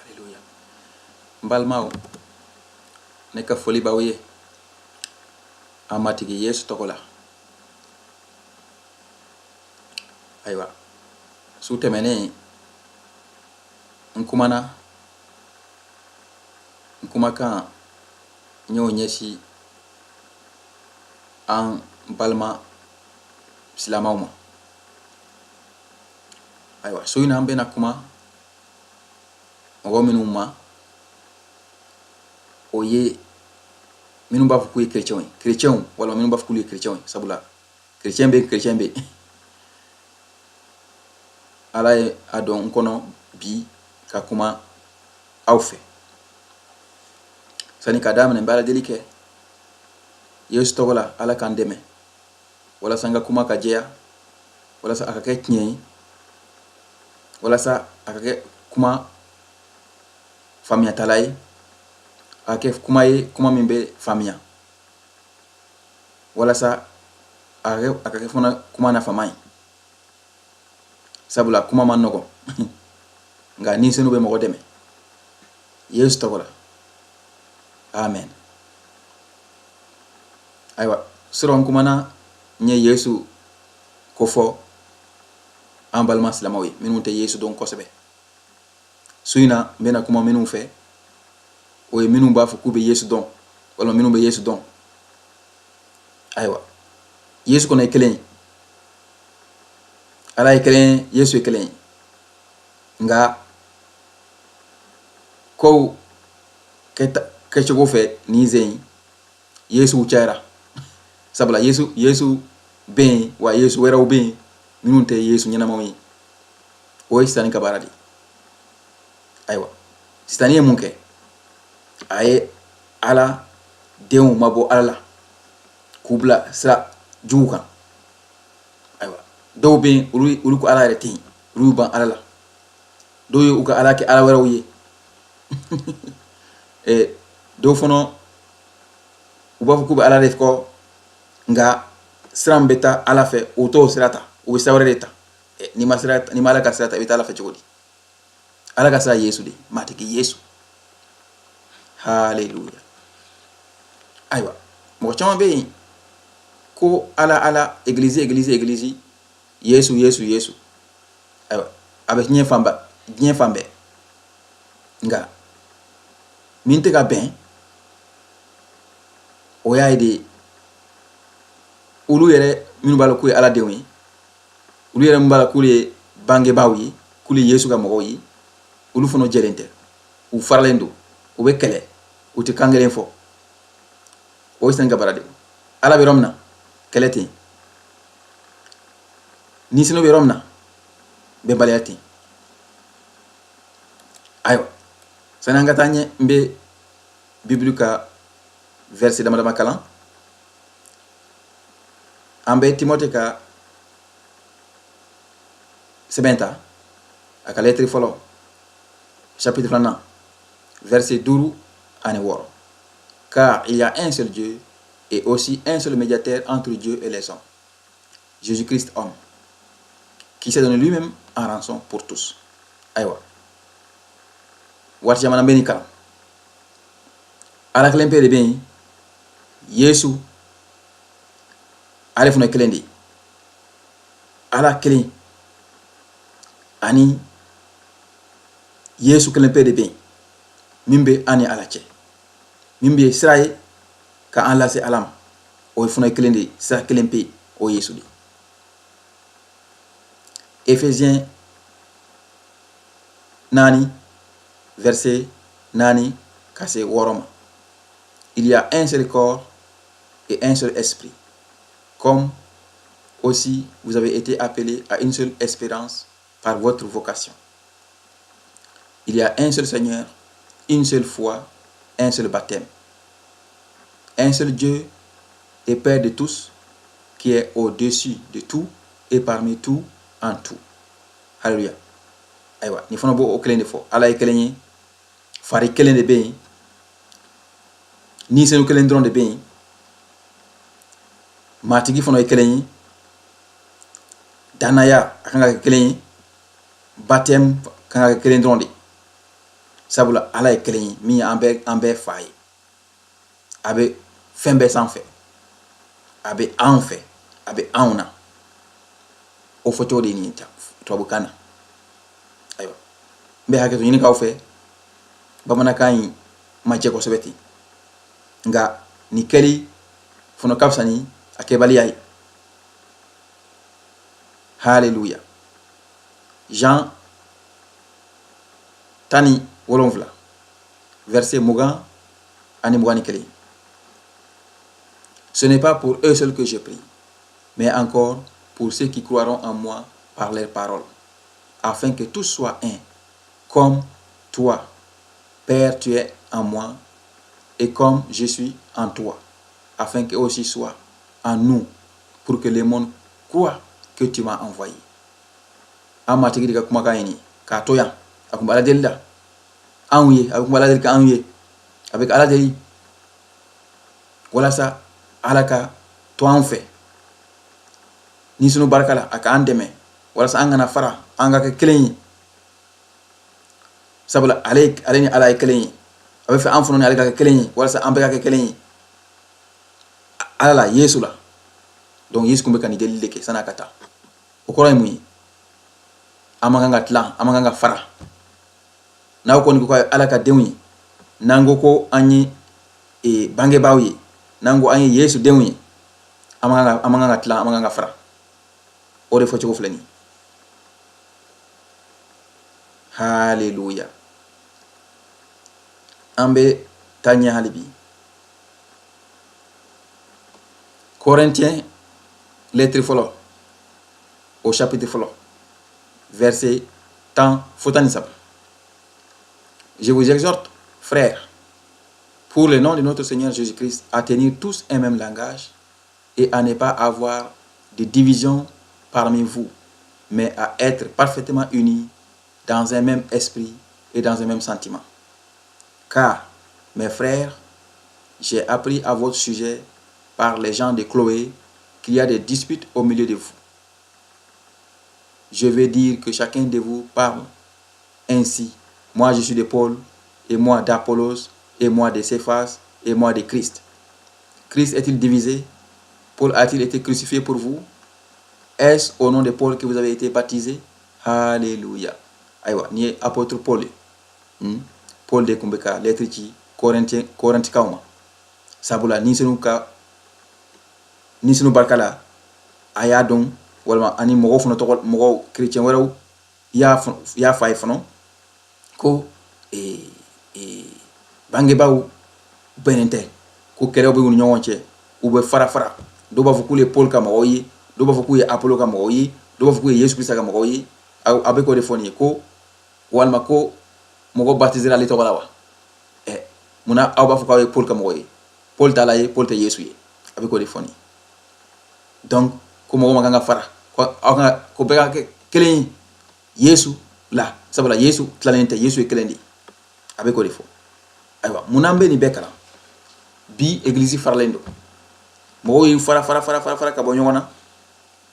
Alléluia. N balimaw, ne ka foli b'aw ye an Matigi Yesu tɔgɔ la. Ayiwa, su tɛmɛnen n kumana, n kumakan n y'o ɲɛsin an balima silamɛw ma. Ayiwa, su in na an bɛna kuma mɔgɔ minnu ma, o ye minnu b'a fɔ k'u ye kerecɛnw ye, kerecɛnw walima minnu b'a fɔ k'olu ye kerecɛnw ye, sabula kerecɛn bɛ yen, kerecɛn bɛ yen. Ala ye a don n kɔnɔ bi ka kuma aw fɛ. Sani ka daminɛ, n bɛ Ala deli kɛ Yesu tɔgɔ la, Ala k'an dɛmɛ walasa n ka kuma ka jɛya, walasa a ka kɛ tiɲɛ ye, walasa a ka kɛ kuma faamuyatala ye, a ka kɛ kuma ye, kuma min bɛ faamuya, walasa a ka kɛ fana kuma nafama ye, sabula kuma man nɔgɔn, nka Ni Senu bɛ mɔgɔ dɛmɛ. Yesu tɔgɔ la, amen. Ayiwa, surɔ n kumana, n ye Yesu ko fɔ an balima silamɛw ye minnu tɛ Yesu dɔn kosɛbɛ. Su in na, n bɛna kuma minnu fɛ, o ye minnu b'a fɔ k'u bɛ Yesu dɔn walima minnu bɛ Yesu dɔn. Ayiwa, Yesu kɔni ye kelen ye, Ala ye kelen ye, Yesu ye kelen ye, nka kow kɛcogo fɛ nin sen in, Yesu cayara, sabula Yesu bɛ yen wa Yesu wɛrɛw bɛ yen minnu tɛ Yesu ɲɛnamaw ye. O ye Sitani ka baara de ye. Ayiwa, Sitani ye mun kɛ? A ye Ala denw mabɔ Ala la k'u bila sira jugu kan. Ayiwa, dɔw bɛ yen, olu ko Ala yɛrɛ tɛ yen, olu y'u ban Ala la. Dɔw ye u ka Ala kɛ ala wɛrɛw ye. Dɔw fana u b'a fɔ k'u bɛ Ala de kɔ, nka sira min bɛ taa Ala fɛ, u t'o sira ta, u bɛ sira wɛrɛ de ta. N'i ma sira, n'i ma Ala ka sira ta, i bɛ taa Ala fɛ cogo di? Ala ka sira Yesu de, Matigi Yesu. Haleluya. Ayiwa, mɔgɔ caman bɛ yen ko Ala, Ala, egilizi, egilizi, egilizi, Yesu, Yesu, Yesu. Ayiwa, a bɛ diɲɛ fanba, diɲɛ fan bɛɛ, nka min tɛ ka bɛn, o y'a ye de, olu yɛrɛ minnu b'a la k'u ye Ala denw ye, olu yɛrɛ min b'a la k'olu ye bangebaaw ye, k'olu ye Yesu ka mɔgɔw ye, olu fana jɛlen tɛ, u faralen don, u bɛ kɛlɛ, u tɛ kan kelen fɔ. O ye Sitani ka baara de ye. Ala bɛ yɔrɔ min na, kɛlɛ tɛ yen. Ni Senu bɛ yɔrɔ min na, bɛnbaliya tɛ yen. Ayiwa, sani an ka taa ɲɛ, n bɛ Bibulu ka verset dama dama kalan. An bɛ Timote ka sɛbɛn ta, a ka lɛtiri fɔlɔ, chapitre 2nan, verset 5 ani 6. Car il y a un seul Dieu et aussi un seul médiateur entre Dieu et les hommes, Jésus-Christ homme, qui s'est donné lui-même en rançon pour tous. Ayiwa, waati caman an bɛ nin kalan. Ala kelen pe de bɛ yen, Yesu ale fana kelen de ye. Ala kelen ani Yesu kelen pe de bɛ yen min bɛ an ni Ala cɛ, min bɛ sira ye ka an lase Ala ma, o ye fana kelen de ye, sira kelen pe, o ye Yesu de ye. Ephésiens 4, verset 4 ka se 6 ma. Il y a un seul corps et un seul esprit, comme aussi vous avez été appelés à une seule espérance par votre vocation. Il y a un seul Seigneur, une seule foi, un seul baptême, un seul Dieu et Père de tous, qui est au-dessus de tout et parmi tout, en tout. Alléluia. Ayiwa, nin fana b'o kelen de fɔ. Ala ye kelen ye, fari kelen de bɛ yen, Ni Senu kelen dɔrɔn de bɛ yen, Matigi fana ye kelen ye, danaya a kan ka kɛ kelen ye, baptême kan ka kɛ kelen dɔrɔn de. Sabula Ala ye kelen ye min ye an bɛɛ fa ye. A bɛ fɛn bɛɛ sanfɛ, a bɛ anw fɛ, a bɛ anw na. O fɔcogo de ye nin ye tubabukan na. Ayiwa, n bɛ hakɛto ɲini k'aw fɛ, bamanankan in ma jɛ kosɛbɛ ten, nka nin kɛli fana ka fisa ni a kɛbaliya ye. Haleluya. Jean 17, verset 20 ani 21. Ce n'est pas pour eux seuls que je prie, mais encore pour ceux qui croiront en moi par leur parole, afin que tous soient un, comme toi, Père, tu es en moi, et comme je suis en toi, afin qu'eux aussi soient en nous, pour que le monde croie que tu m'as envoyé. An Matigi de ka kumakan ye nin ye k'a to yan. A kun bɛ Ala deli la anw ye, a kun bɛ Ala deli ka anw ye, a bɛ ka Ala deli walasa Ala ka to an fɛ ni sunu barika la, a k'an dɛmɛ walasa an kana fara, an ka kɛ kelen ye, sabula ale ni Ala ye kelen ye. A bɛ fɛ an fana ni ale ka kɛ kelen ye, walasa an bɛɛ ka kɛ kelen ye Ala la, Yesu la. Donc Yesu kun bɛ ka nin delili de kɛ san'a ka taa. O kɔrɔ ye mun ye? An man kan ka tilan, an man kan ka fara. N'aw kɔni ko ko Ala ka denw ye, n'an ko ko an ye bangebaaw ye, n'an ko an ye Yesu denw ye, an man kan ka tilan, an man kan ka fara. O de fɔcogo filɛ nin ye. Haleluya. An bɛ taa ɲɛ hali bi. Corinthiens lettre fɔlɔ, o chapitre fɔlɔ, verset 10 fo 13. Je vous exhorte, frères, pour le nom de notre Seigneur Jésus-Christ, à tenir tous un même langage et à ne pas avoir de division parmi vous, mais à être parfaitement unis dans un même esprit et dans un même sentiment. Car, mes frères, j'ai appris à votre sujet par les gens de Chloé qu'il y a des disputes au milieu de vous. Je veux dire que chacun de vous parle ainsi. Moi, je suis de Paul, et moi d'Apollos, et moi de Céphas, et moi de Christ. Christ est-il divisé? Paul a-t-il été crucifié pour vous? Est-ce au nom de Paul que vous avez été baptisé? Alléluia. Ayiwa, nin ye apôtre Paul ye. Paul de tun bɛ ka lettre ci Corintikaw ma, sabula ni senu ka ni senu barika la, a y'a dɔn walima ani mɔgɔw fana tɔgɔ, mɔgɔw chrétien wɛrɛw y'a fɔ a ye fana ko bangebaaw bɛnnen tɛ, ko kɛlɛw bɛ u ni ɲɔgɔn cɛ, u bɛ fara fara. Dɔw b'a fɔ k'u ye Paul ka mɔgɔw ye, dɔw b'a fɔ k'u ye Apollo ka mɔgɔw ye, dɔw b'a fɔ k'u ye Yesu Kirista ka mɔgɔw ye. A bɛ k'o de fɔ nin ye ko walima ko mɔgɔ baptisera ale tɔgɔ la wa? Ɛ, munna aw b'a fɔ k'aw ye Paul ka mɔgɔ ye? Paul t'a la ye, Paul tɛ Yesu ye. A bɛ k'o de fɔ nin ye. Donc ko mɔgɔ man kan ka fara, ko aw kan ko bɛɛ ka kɛ kelen ye Yesu la, sabula Yesu tilalen tɛ, Yesu ye kelen de ye. A bɛ k'o de fɔ. Ayiwa, munna an bɛ nin bɛɛ kalan bi? Egilizi faralen don, mɔgɔw ye fara fara fara fara fara ka bɔ ɲɔgɔn na.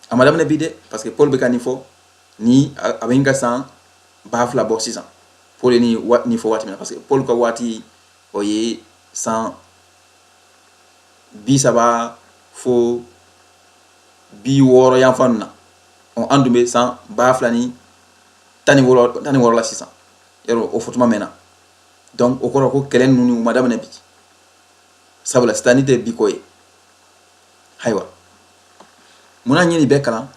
A ma daminɛ bi dɛ, parce que Paul bɛ ka nin fɔ ni a bɛ ka san 2000 bɔ sisan. Paul ye nin fɔ waati min na, parce que Paul ka waati, o ye san 30 fo 60 yanfan ninnu na. An dun bɛ san 2016 la sisan. Yarɔ, o fɔtuma mɛnna. Donc o kɔrɔ ko kɛlɛ ninnu u ma daminɛ bi, sabula sitani tɛ bi ko ye. Ayiwa, munna n ye nin bɛɛ kalan?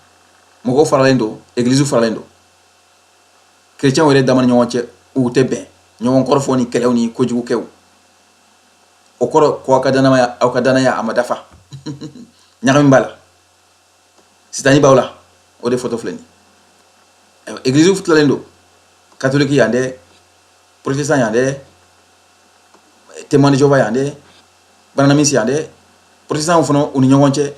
Mɔgɔw faralen don, egiliziw faralen don, chrétiens yɛrɛ dama ni ɲɔgɔn cɛ u tɛ bɛn, ɲɔgɔn kɔrɔfɔ ni kɛlɛw ni kojugukɛw. O kɔrɔ ko aw ka danaya a ma dafa, ɲagami b'a la, sitani b'aw la. O de photo filɛ nin ye. Egiliziw tilalen don, catholique yan dɛ, protestant yan dɛ, Témoin de Jéhovah yan dɛ, branhamiste yan dɛ. Protestant fana, u ni ɲɔgɔn cɛ,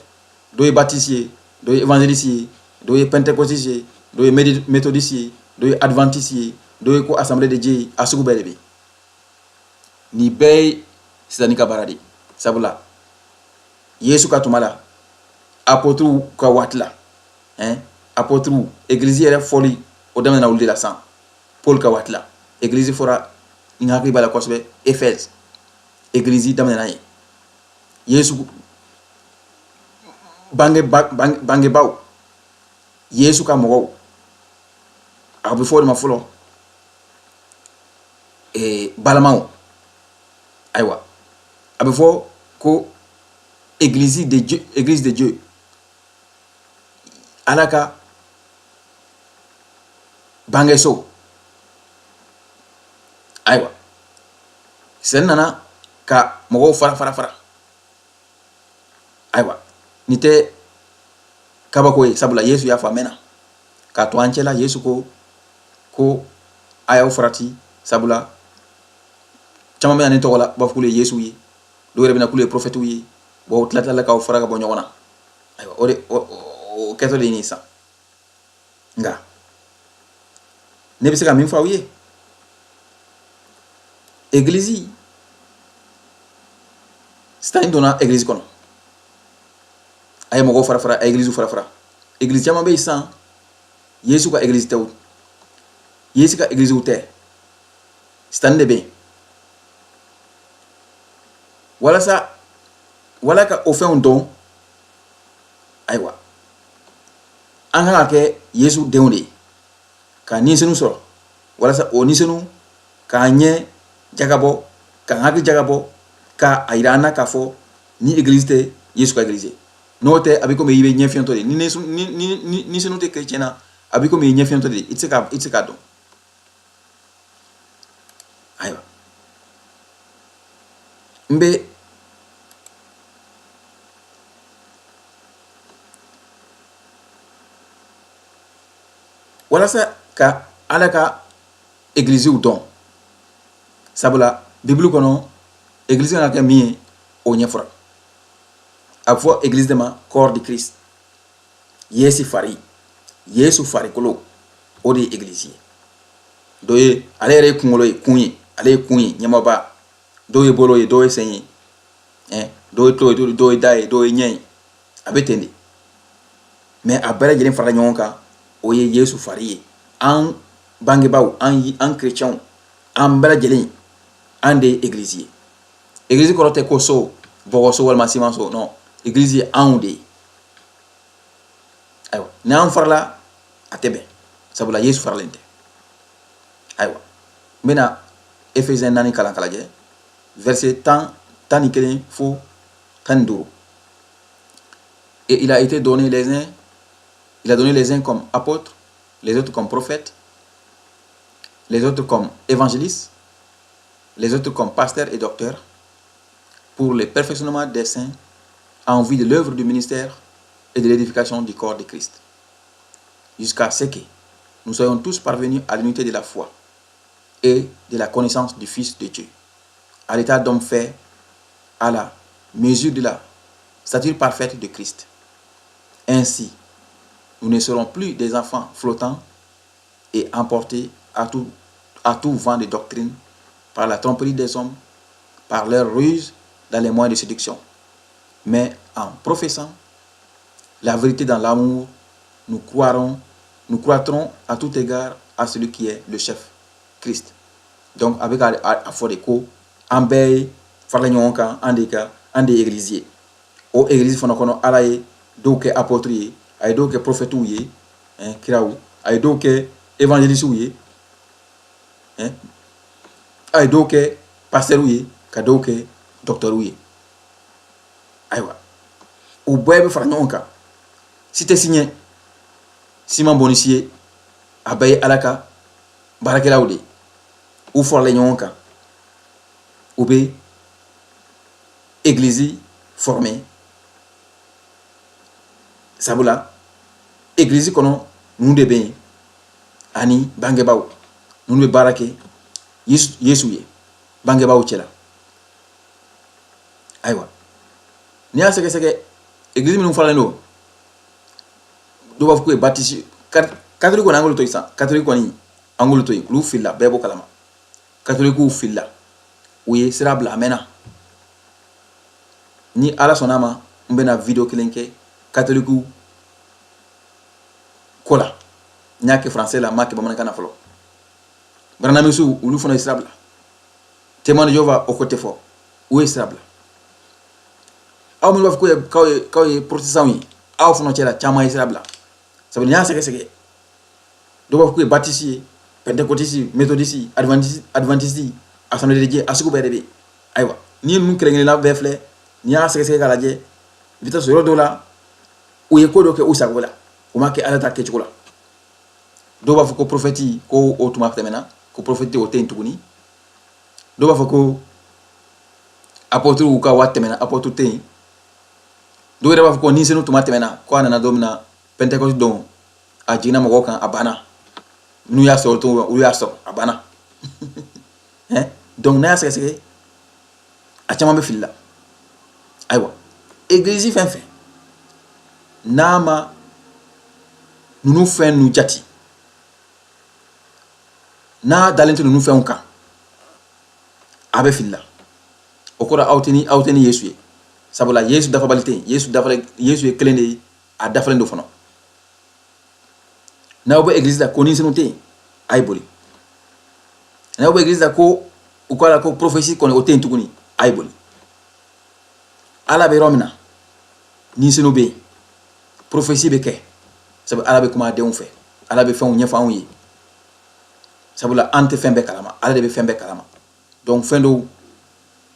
dɔ ye baptiste ye, dɔ ye évangéliste ye, dɔ ye pentecôtiste ye, dɔ ye méthodiste ye, dɔ ye adventiste ye, dɔ ye ko Assemblée de Dieu ye. A sugu bɛɛ de bɛ. Nin bɛɛ ye sitani ka baara de ye, sabula Yesu ka tuma la, apôtres ka waati la, hein, apôtres, église yɛrɛ fɔli o daminɛna olu de la san Paul ka waati la. Église fɔra Ni n hakili b'a la kosɛbɛ, Éphèse église daminɛna yen. Yesu bangebaaw, Yesu ka mɔgɔw, a bɛ fɔ o de ma fɔlɔ balamaw. Ayiwa, a bɛ fɔ ko église de Dieu, église de Dieu, Ala ka bangeso. Ayiwa, sen nana ka mɔgɔw fara fara fara. Ayiwa, nin tɛ kabako ye, sabula Yesu y'a fɔ a mɛnna k'a to an cɛla. Yesu ko ko a y'aw farati, sabula caman bɛ na ne tɔgɔ la, u b'a fɔ k'olu ye Yesu ye, dɔw yɛrɛ bɛ na k'olu ye prophètes ye. Bon, u tila tilala k'aw fara ka bɔ ɲɔgɔn na. Ayiwa, o de o kɛtɔ de ye nin sisan. Nka ne bɛ se ka min fɔ aw ye, egilizi, Sitani donna egilizi kɔnɔ, a ye mɔgɔw fara fara, a ye egiliziw fara fara. Egilizi caman bɛ yen sisan, Yesu ka egilizi tɛ o, Yesu ka egiliziw tɛ, Sitani de bɛ yen. Walasa wala ka o fɛnw dɔn, ayiwa, an kan ka kɛ Yesu denw de ye, ka nisenu sɔrɔ, walasa o nisenu k'an ɲɛ jagabɔ, k'an hakili jagabɔ, ka a yira an na k'a fɔ ni egilizi tɛ Yesu ka egilizi ye. N'o tɛ, a bɛ komi i bɛ ɲɛfiyɛntɔ de. Ni nisenu tɛ chrétien na, a bɛ komi i ye ɲɛfiyɛntɔ de ye, i tɛ se k'a dɔn. Ayiwa, n bɛ walasa ka Ala ka egiliziw dɔn, sabula Bibulu kɔnɔ, egilizi kan ka kɛ min ye, o ɲɛfɔra. A bɛ fɔ egilizi de ma corps de Christ, Yesu fari, Yesu farikolo, o de ye egilizi ye. Dɔ ye, ale yɛrɛ ye kunkolo ye, kun ye, ale ye kun ye, ɲɛmɔgɔba. Dɔw ye bolo ye, dɔw ye sen ye, dɔw ye tulo ye, dɔw ye da ye, dɔw ye ɲɛ ye. A bɛ ten de. Mais a bɛɛ lajɛlen farala ɲɔgɔn kan, o ye Yesu fari ye. An bangebaaw, an chrétiens, an bɛɛ lajɛlen, an de ye egilizi ye. Egilizi kɔrɔ tɛ ko so, bɔgɔso walima simanso. Non, egilizi ye anw de ye. Ayiwa, n'an farala, a tɛ bɛn, sabula Yesu faralen tɛ. Ayiwa, n bɛna Ephésiens 4 kalan ka lajɛ, verset 10, 11 fo 15. Et il a été donné les uns, il a donné les uns comme apôtres, les autres comme prophètes, les autres comme évangélistes, les autres comme pasteurs et docteurs, pour le perfectionnement des saints en vue de l'œuvre du ministère et de l'édification du corps de Christ, jusqu'à ce que nous soyons tous parvenus à l'unité de la foi et de la connaissance du Fils de Dieu, à l'état d'homme fait, à la mesure de la stature parfaite de Christ. Ainsi, nous ne serons plus des enfants flottants et emportés à tout vent de doctrine par la tromperie des hommes, par leur ruse dans les moyens de séduction. Mais en professant la vérité dans l'amour, nous croîtrons à tout égard à celui qui est le chef, Christ. Donc, avec a fɔ de ko an bɛɛ ye farala ɲɔgɔn kan, an de ye église ye. O église fana kɔnɔ, Ala ye dɔw kɛ apôtre ye, a ye dɔw kɛ prophètes ye, kiraw, a ye dɔw kɛ évangélistes ye, a ye dɔw kɛ pasteurs ye, ka dɔw kɛ docteurs ye. Ayiwa, u bɛɛ bɛ fara ɲɔgɔn kan, si tɛ si ɲɛ, si man bon ni si ye, a bɛɛ ye Ala ka baarakɛlaw de ye. U faralen ɲɔgɔn kan, u bɛ église former, sabula église kɔnɔ, ninnu de bɛ yen ani bangebaaw, ninnu bɛ baara kɛ Yesu ye bangebaaw cɛla. Ayiwa, n'i y'a sɛgɛsɛgɛ, église minnu faralen don, dɔw b'a fɔ k'u ye baptiste, catholique kɔni, an k'olu to yen sisan. Catholique kɔni, an k'olu to yen, olu filila, bɛɛ b'o kalama. Catholique filila, u ye sira bila a mɛnna. Ni Ala sɔnna a ma, n bɛna vidéo kelen kɛ catholique ko la. N y'a kɛ français la, n m'a kɛ bamanankan na fɔlɔ. Branhamistew, olu fana ye sira bila. Témoin de Jéhovah, o ko tɛ fɔ, u ye sira bila. Aw minnu b'a fɔ k'aw ye protestant ye, aw fana cɛla caman ye sira bila, sabu n'i y'a sɛgɛsɛgɛ, dɔw b'a fɔ k'u ye baptiste ye, pentecôtiste, méthodiste, adventiste, adventiste, assemblée de Dieu, a sugu bɛɛ de bɛ yen. Ayiwa, n'i ye ninnu kelen kelenna bɛɛ filɛ, n'i y'a sɛgɛsɛgɛ k'a lajɛ, i bɛ taa sɔrɔ yɔrɔ dɔw la, u ye ko dɔ kɛ u sago la, u ma kɛ Ala ta kɛcogo la. Dɔw b'a fɔ ko prophète, ko o tuma tɛmɛna, ko prophète o tɛ yen tuguni. Dɔw b'a fɔ ko apôtre ka waati tɛmɛna, apôtre tɛ yen. Dɔw yɛrɛ b'a fɔ ko ni senu tuma tɛmɛna, ko a nana don min na, Pentecôte don, a jiginna mɔgɔw kan, a banna. N'u y'a sɔrɔ cogo, olu y'a sɔrɔ, a banna. Hein, donc n'a y'a sɛgɛsɛgɛ, a caman bɛ fili la. Ayiwa, église fɛn fɛn n'a ma ninnu fɛn ninnu jati, n'a dalen tɛ ninnu fɛnw kan, a bɛ fili la. O kɔrɔ, aw tɛ ni Yesu ye, sabula Yesu dafabali tɛ yen. Yesu dafalen, Yesu ye kelen de ye, a dafalen don fana. N'aw bɛ église la ko ni senu tɛ yen, a ye boli. N'aw bɛ église la ko u ko a la ko prophétie kɔni o tɛ yen tuguni, a ye boli. Ala bɛ yɔrɔ min na, ni senu bɛ yen, prophétie bɛ kɛ, sabu Ala bɛ kuma a denw fɛ, Ala bɛ fɛnw ɲɛfɔ anw ye, sabula an tɛ fɛn bɛɛ kalama, Ala de bɛ fɛn bɛɛ kalama. Donc fɛn dɔw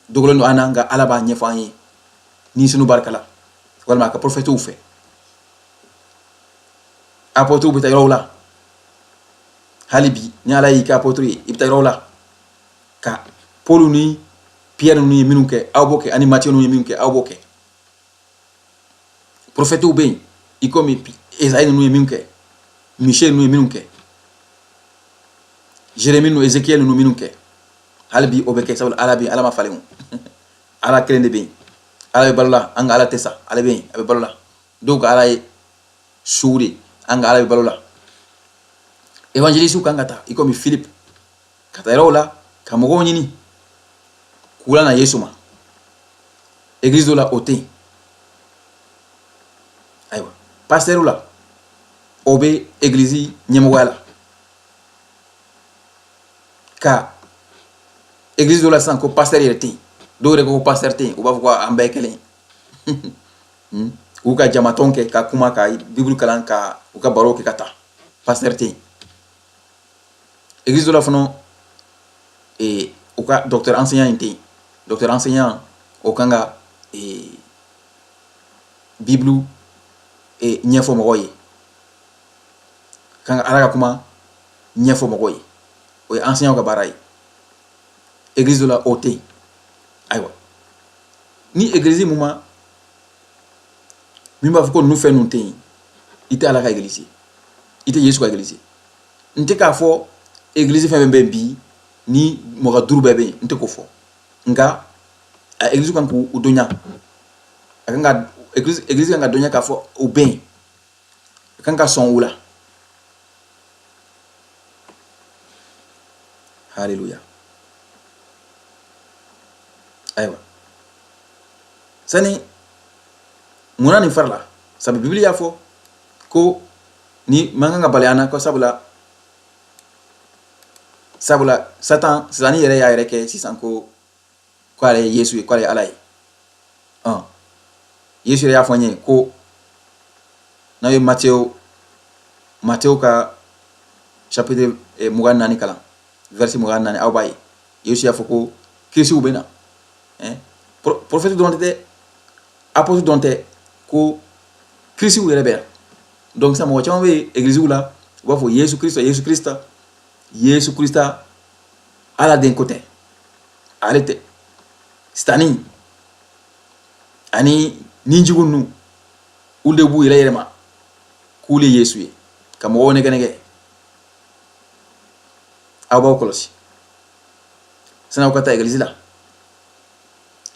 dogolen don an na, nka Ala b'a ɲɛfɔ an ye ni senu barika la, walima a ka prophètes fɛ. Apôtres bɛ taa yɔrɔw la. Hali bi, ni Ala y'i kɛ apôtre ye, i bɛ taa yɔrɔw la ka Paul ni Pierre ninnu ye minnu kɛ, aw b'o kɛ, ani Matthieu ninnu ye minnu kɛ, aw b'o kɛ. Prophètes bɛ yen, i komi Esaïe ninnu ye minnu kɛ, Michel ninnu ye minnu kɛ, Jérémie ninnu, Ézéchiel ninnu minnu kɛ, hali bi o bɛ kɛ, sabula Ala bɛ yen, Ala ma falen o. Ala kelen de bɛ yen, Ala bɛ balo la. An ka Ala tɛ sa, ale bɛ yen, a bɛ balo la. Dɔw ka Ala ye suw de, an ka Ala bɛ balo la. Évangéliste kan ka taa i komi Philippe, ka taa yɔrɔw la ka mɔgɔw ɲini k'u lana Yesu ma. Église dɔ la, o tɛ yen. Ayiwa, pasteur la, o bɛ église ɲɛmɔgɔya la ka église dɔ la sisan ko pasteur yɛrɛ tɛ yen. Dɔw yɛrɛ ko pasteur tɛ yen, u b'a fɔ ko an bɛɛ ye kelen ye. U ka jamatɔn kɛ ka kuma, ka Bible kalan, ka u ka baro kɛ ka taa, pasteur tɛ yen. Église dɔ la fana, u ka docteur enseignant in tɛ yen. Docteur enseignant, o kan ka Bible ɲɛfɔ mɔgɔw ye, kan ka Ala ka kuma ɲɛfɔ mɔgɔw ye, o ye enseignant ka baara ye. Église dɔ la, o tɛ yen. Ayiwa, ni église mun ma min b'a fɔ ko ninnu fɛn ninnu tɛ yen, i tɛ Ala ka église ye, i tɛ Yesu ka église ye. N tɛ k'a fɔ église fɛn fɛn bɛ bi ni mɔgɔ 5 bɛɛ bɛ yen, n tɛ k'o fɔ, nka a église kan k'u dɔnya, a kan ka église kan ka dɔnya k'a fɔ u bɛ yen, a kan ka sɔn u la. Haleluya. Ayiwa, sani munna nin fara la? Sabu Bibili y'a fɔ ko ni man kan ka bali an na, ko sabula Satan, Sitani yɛrɛ y'a yɛrɛ kɛ sisan ko ale ye Yesu ye, ko ale ye Ala ye. Ɔn, Yesu yɛrɛ y'a fɔ an ye ko n'aw ye Mateo ka chapitre 24 kalan, verset 24, aw b'a ye Yesu y'a fɔ ko kirisiw bɛ na. Prophète dɔrɔn tɛ, apôtre dɔrɔn tɛ, ko kirisiw yɛrɛ bɛ yan. Donc sisan mɔgɔ caman bɛ église la, u b'a fɔ Yesu Krista, Yesu Krista, Yesu Krista. Ala den ko tɛ, ale tɛ. Sitani ani ninjugu ninnu, olu de b'u yɛrɛ yɛlɛma k'olu ye Yesu ye ka mɔgɔw nɛgɛ nɛgɛ. Aw b'aw kɔlɔsi sani aw ka taa église la,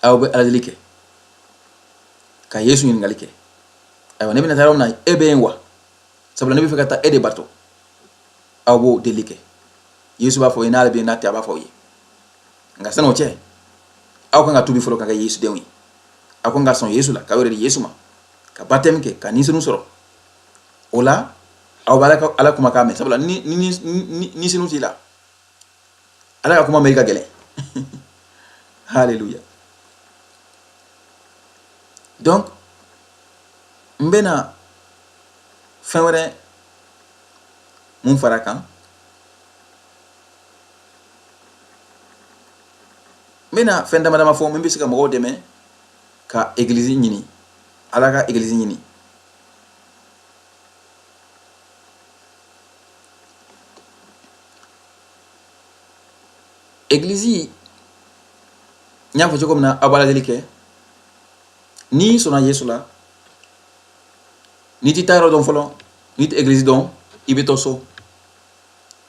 aw bɛ Ala deli kɛ ka Yesu ɲininkali kɛ: ayiwa, ne bɛna taa yɔrɔ min na, e bɛ yen wa? Sabula ne bɛ fɛ ka taa e de bato. Aw b'o deli kɛ, Yesu b'a fɔ ye n'ale bɛ yen, n'a tɛ, a b'a fɔ aw ye. Nka sani o cɛ, aw kan ka tubi fɔlɔ ka kɛ Yesu denw ye. Aw kan ka sɔn Yesu la, k'aw yɛrɛ di Yesu ma, ka baptême kɛ, ka nisenu sɔrɔ. O la, aw bɛ Ala ka Ala kumakan mɛn, sabula ni senu t'i la, Ala ka kuma mɛn i ka gɛlɛn. Hallelujah. Donc n bɛna fɛn wɛrɛ mun fara kan, n bɛna fɛn dama dama fɔ min bɛ se ka mɔgɔw dɛmɛ ka egilizi ɲini, Ala ka egilizi ɲini. Egilizi, n y'a fɔ cogo min na, aw b'a ladeli kɛ. N'i sɔnna Yesu la, n'i t'i taa yɔrɔ dɔn fɔlɔ, n'i tɛ egilizi dɔn, i bɛ to so,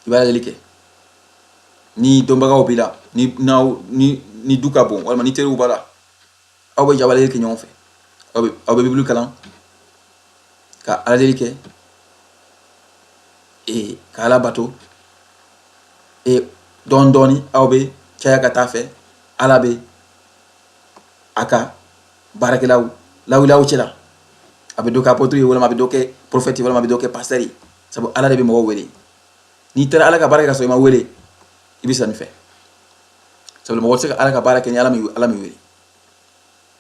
i b'a ladeli kɛ. Ni dɔnbagaw b'i la, ni n'aw ni ni du ka bon, walima ni teriw b'a la, aw bɛ jabaleli kɛ ɲɔgɔn fɛ, aw bɛ Bibulu kalan ka aladeli kɛ ee ka Ala bato. E dɔɔni dɔɔni aw bɛ caya ka taa fɛ. Ala bɛ a ka baarakɛlaw lawuli aw cɛla. A bɛ dɔ kɛ apôtre ye, walima a bɛ dɔ kɛ prophète ye, walima a bɛ dɔ kɛ pasteur ye, sabu Ala de bɛ mɔgɔw wele. N'i taara Ala ka baara kɛ ka sɔrɔ i ma wele, i bɛ sa nin fɛ, sabula mɔgɔ tɛ se ka Ala ka baara kɛ ni Ala m'i wele.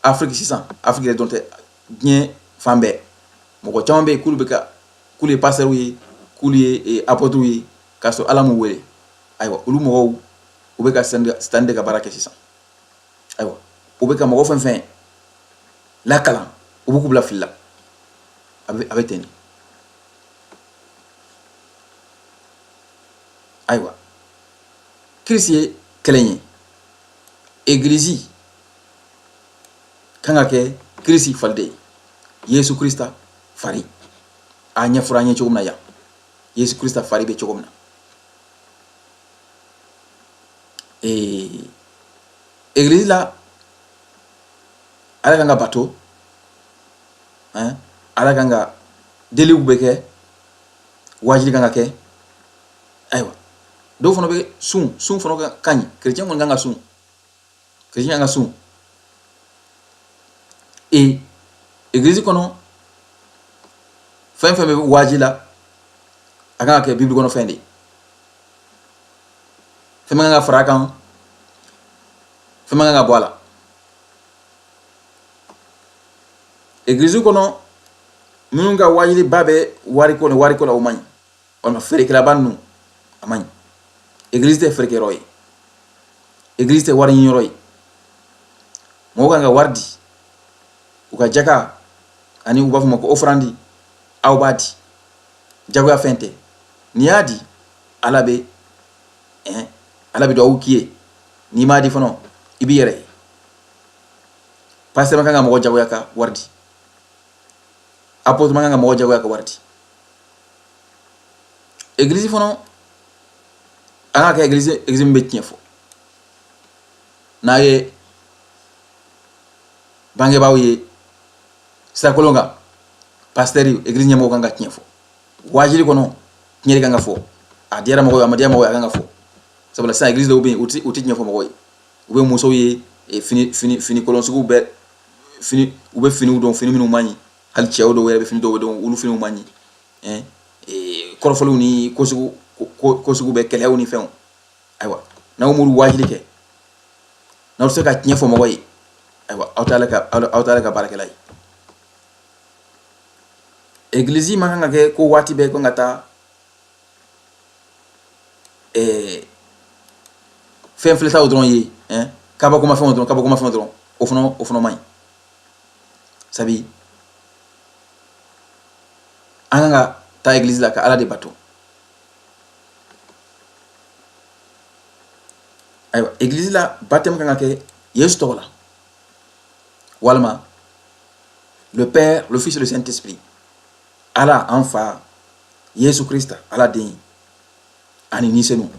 Afiriki sisan, Afiriki yɛrɛ dɔrɔn tɛ, diɲɛ fan bɛɛ, mɔgɔ caman bɛ yen k'olu bɛ ka k'olu ye pasteur ye, k'olu ye apôtre ye, k'a sɔrɔ Ala m'u wele. Ayiwa, olu mɔgɔw, u bɛ ka Sitani de ka baara kɛ sisan. Ayiwa, u bɛ ka mɔgɔ fɛn fɛn lakalan, u bɛ k'u bila fili la. A bɛ ten de. Ayiwa, Kirisi ye kelen ye. Egilizi kan ka kɛ Kirisi fari de ye, Yesu Krista fari. A ɲɛfɔra an ye cogo min na yan, Yesu Krista fari bɛ cogo min na. Egilizi la, Ala kan ka bato, Ala kan ka deliw bɛ kɛ, wajuli kan ka kɛ. Ayiwa, dɔw fana bɛ sun. Sun fana ka ɲi. Kerecɛn kɔni kan ka sun, kerecɛn kan ka sun. E egilizi kɔnɔ, fɛn fɛn bɛ waji la, a kan ka kɛ Bibulu kɔnɔ fɛn de ye. Fɛn man kan ka fara a kan, fɛn man kan ka bɔ a la. Egilizi kɔnɔ, minnu ka wajiliba bɛ wariko ni wariko la, o man ɲi, walima feerekɛlaba ninnu, a man ɲi. Egilizi tɛ feerekɛyɔrɔ ye, egilizi tɛ wari ɲiniyɔrɔ ye. Mɔgɔw kan ka wari di, u ka jaka, ani u b'a fɔ ma ko offrande, aw b'a di, jagoya fɛn tɛ. N'i y'a di, Ala bɛ duwawu k'i ye. N'i m'a di fana, i b'i yɛrɛ ye. Pasteur man kan ka mɔgɔ jagoya ka wari di, apôtre man kan ka mɔgɔ jagoya ka wari di. Egilizi fana, an ka kɛ egilizi, egilizi min bɛ tiɲɛ fɔ. N'a ye bangebaaw ye sirakolon kan, pasteur, egilizi ɲɛmɔgɔ kan ka tiɲɛ fɔ. Wajuli kɔnɔ, tiɲɛ de kan ka fɔ. A diyara mɔgɔ ye, a ma diya mɔgɔ ye, a kan ka fɔ. Sabula sisan egilizi dɔw bɛ yen, u tɛ tiɲɛ fɔ mɔgɔw ye. U bɛ musow ye fini kolon sugu bɛɛ, fini, u bɛ finiw dɔn, fini minnu man ɲi. Hali cɛw dɔw yɛrɛ bɛ fini dɔw dɔn, olu finiw man ɲi. Kɔrɔfɔliw ni ko sugu bɛɛ, kɛlɛw ni fɛnw. Ayiwa, n'aw m'olu wajuli kɛ, n'aw tɛ se ka tiɲɛ fɔ mɔgɔ ye, ayiwa, aw tɛ Ala ka baarakɛla ye. Egilizi man kan ka kɛ ko waati bɛɛ ko n ka taa fɛn filɛtaw dɔrɔn ye, kabakomafɛnw dɔrɔn, kabakomafɛnw dɔrɔn. O fana man ɲi, sabi an kan ka taa egilizi la ka Ala de bato. Ayiwa, egilizi la, baptême kan ka kɛ Yesu tɔgɔ la, walima le Père, le Fils et le Saint-Esprit, Ala an Fa, Yesu Krista Ala den ani Ni Senu.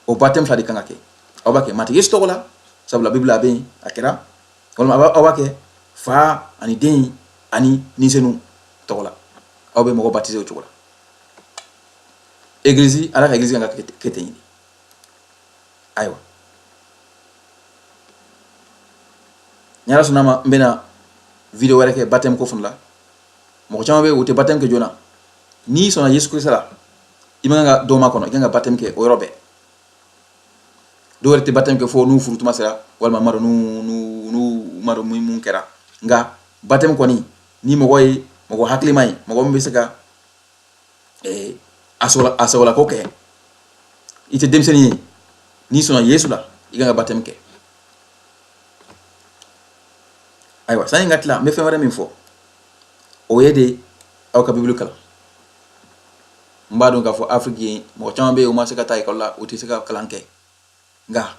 O baptême fila de kan ka kɛ. Aw b'a kɛ Matigi Yesu tɔgɔ la, sabula Bibulu a bɛ yen, a kɛra, walima aw b'a kɛ Fa ani Den ani Ni Senu tɔgɔ la. Aw bɛ mɔgɔ baptiser o cogo la. Egilizi, Ala ka egilizi kan ka kɛ ten de. Ayiwa, ni Ala sɔnna ma, n bɛna vidéo wɛrɛ kɛ baptême ko fana la. Mɔgɔ caman bɛ yen, u tɛ baptême kɛ joona. N'i sɔnna Yesu Krista la, i man kan ka dɔ makɔnɔ, i kan ka baptême kɛ o yɔrɔ bɛɛ. Dɔw yɛrɛ tɛ baptême kɛ fo n'u furu tuma sera, walima m'a dɔn n'u m'a dɔn mun kɛra. Nka baptême kɔni, ni mɔgɔ ye mɔgɔ hakilima ye, mɔgɔ min bɛ se ka a sagola ko kɛ, i tɛ denmisɛnnin ye, n'i sɔnna Yesu la, i kan ka baptême kɛ. Ayiwa, sani n ka tila, n bɛ fɛn wɛrɛ min fɔ, o ye de aw ka Bibulu kalan. N b'a dɔn k'a fɔ Afiriki ye mɔgɔ caman bɛ yen, u ma se ka taa ekɔli la, u tɛ se ka kalan kɛ. Nka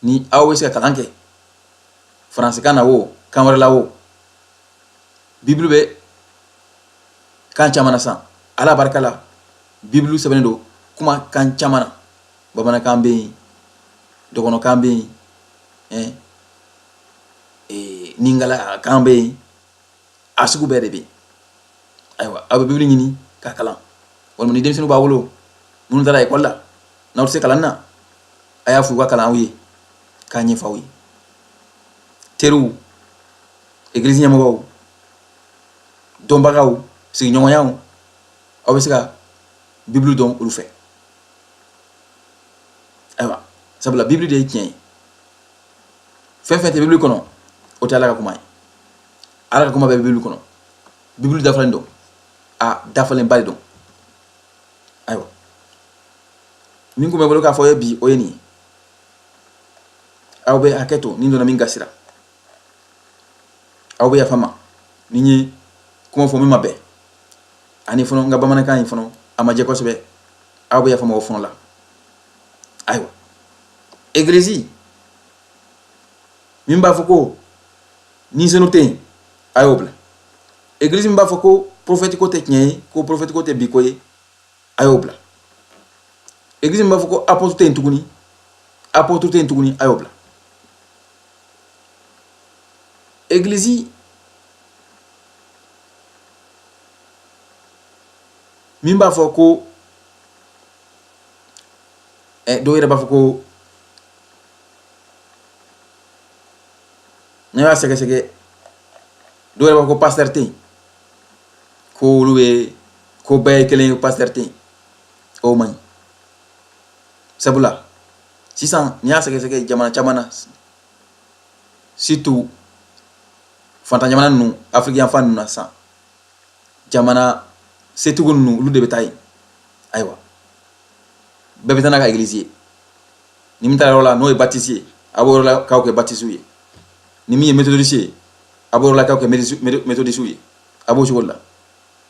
ni aw bɛ se ka kalan kɛ faransikan na o, kan wɛrɛ la o, Bibulu bɛ kan caman na sisan. Ala barika la, Bibulu sɛbɛnnen don kuma kan caman na. Bamanankan bɛ yen, dɔgɔnɔkan bɛ yen, ningala kan bɛ yen, a sugu bɛɛ de bɛ yen. Ayiwa, aw bɛ Bibulu ɲini k'a kalan, walima ni denmisɛnninw b'a bolo minnu taara ekɔli la, n'aw tɛ se kalan na, a y'a f'u ka kalan aw ye k'a ɲɛfɔ aw ye. Teriw, egilizi ɲɛmɔgɔw, dɔnbagaw, sigiɲɔgɔnyaw, aw bɛ se ka Bibulu dɔn olu fɛ. Ayiwa, sabula Bibulu de ye tiɲɛ ye. Fɛn fɛn tɛ Bibulu kɔnɔ, o tɛ Ala ka kuma ye. Ala ka kuma bɛ Bibulu kɔnɔ. Bibulu dafalen don, a dafalenba de don. Ayiwa, min kun bɛ bolo k'a fɔ ye bi, o ye nin ye. Aw bɛ hakɛ to ni n donna min gasi la, aw bɛ yafa n ma ni n ye kuma fɔ min ma bɛn, ani fana n ka bamanankan in fana a ma jɛ kosɛbɛ, aw bɛ yafa n ma o fana la. Ayiwa, egilizi min b'a fɔ ko ni senu tɛ yen, a y'o bila. Egilizi min b'a fɔ ko profɛti ko tɛ tiɲɛ ye, ko profɛti ko tɛ bi ko ye, a y'o bila. Egilizi min b'a fɔ ko apôtre tɛ yen tuguni, apôtre tɛ yen tuguni, a y'o bila. Egilizi min b'a fɔ ko dɔw yɛrɛ b'a fɔ ko ne y'a sɛgɛsɛgɛ, dɔw yɛrɛ b'a fɔ ko pasteur tɛ yen, ko olu bɛ ko bɛɛ ye kelen ye, pasteur tɛ yen. O man ɲi, sabula sisan n'i y'a sɛgɛsɛgɛ jamana caman na, surtout fantan jamana ninnu, Afiriki yanfan ninnu na sisan, jamana setigiw ninnu, olu de bɛ taa yen. Ayiwa, bɛɛ bɛ taa n'a ka egilizi ye. Ni min taara yɔrɔ la n'o ye batisi ye, a b'o yɔrɔ la k'aw kɛ batisiw ye. Ni min ye metodisi ye, a b'o yɔrɔ la k'aw kɛ metodisiw ye. A b'o cogo de la.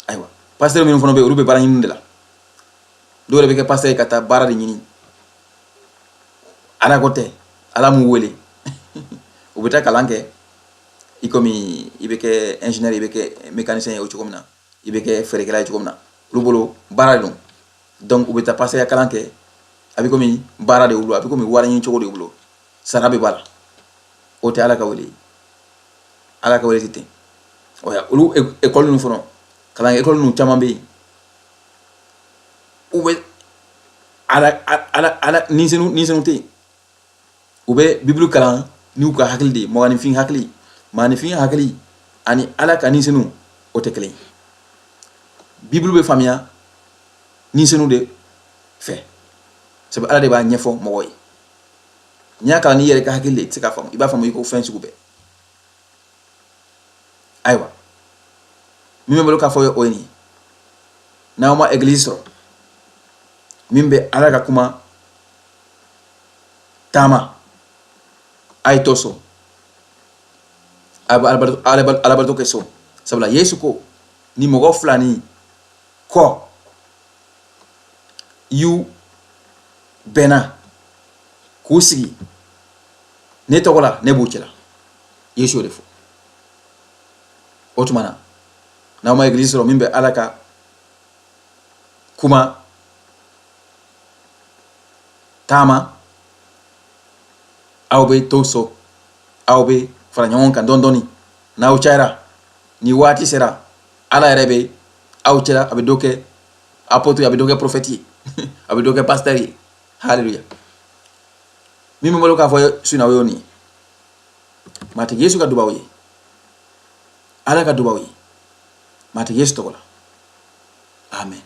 Ayiwa, pasitɛri minnu fana bɛ yen, olu bɛ baara ɲini de la. Dɔw yɛrɛ bɛ kɛ pasitɛri ye ka taa baara de ɲini. Ala ko tɛ, Ala m'u wele. U bɛ taa kalan kɛ, i komi i bɛ kɛ ingénieur, i bɛ kɛ mécanicien ye o cogo min na, i bɛ kɛ feerekɛla ye cogo min na, olu bolo baara de don. Donc u bɛ taa pasitɛriya kalan kɛ, a bɛ komi baara de bolo, a bɛ komi wari ɲini cogo de bolo, sara bɛ b'a la. O tɛ Ala ka wele ye. Ala ka wele tɛ ten. Olu ekɔli ninnu fana, kalan ekɔli ninnu caman bɛ yen, u bɛ ala ala ala ni senu, ni senu tɛ yen. U bɛ Bibulu kalan n'u ka hakili de ye, mɔgɔninfin hakili, maaninfin hakili ani Ala ka ni senu, o tɛ kelen ye. Bibulu bɛ faamuya ni senu de fɛ, sabu Ala de b'a ɲɛfɔ mɔgɔ ye. N'i y'a kalan n'i yɛrɛ ka hakili de ye, i tɛ se k'a faamu. I b'a faamu i ko fɛn sugu bɛɛ. Ayiwa, min bɛ n bolo k'a fɔ ye, o ye nin ye. N'aw ma egilizi sɔrɔ min bɛ Ala ka kuma taama, a ye to so, a bɛ alabato kɛ so. Sabula Yesu ko ni mɔgɔ fila ni kɔ y'u bɛnna k'u sigi ne tɔgɔ la, ne b'u cɛla. Yesu y'o de fɔ. O tuma na, n'aw ma egilizi sɔrɔ min bɛ Ala ka kuma taama, aw bɛ to so, aw bɛ fara ɲɔgɔn kan dɔɔni dɔɔni. N'aw cayara, ni waati sera, Ala yɛrɛ bɛ aw cɛla, a bɛ dɔ kɛ apôtre ye, a bɛ dɔ kɛ prophète ye, a bɛ dɔ kɛ pasteur ye. Haleluya. Min bɛ n bolo k'a fɔ su in na, o y'o nin ye. Matigi Yesu ka dubaw ye, Ala ka dubaw ye, Matigi Yesu tɔgɔ la, amen.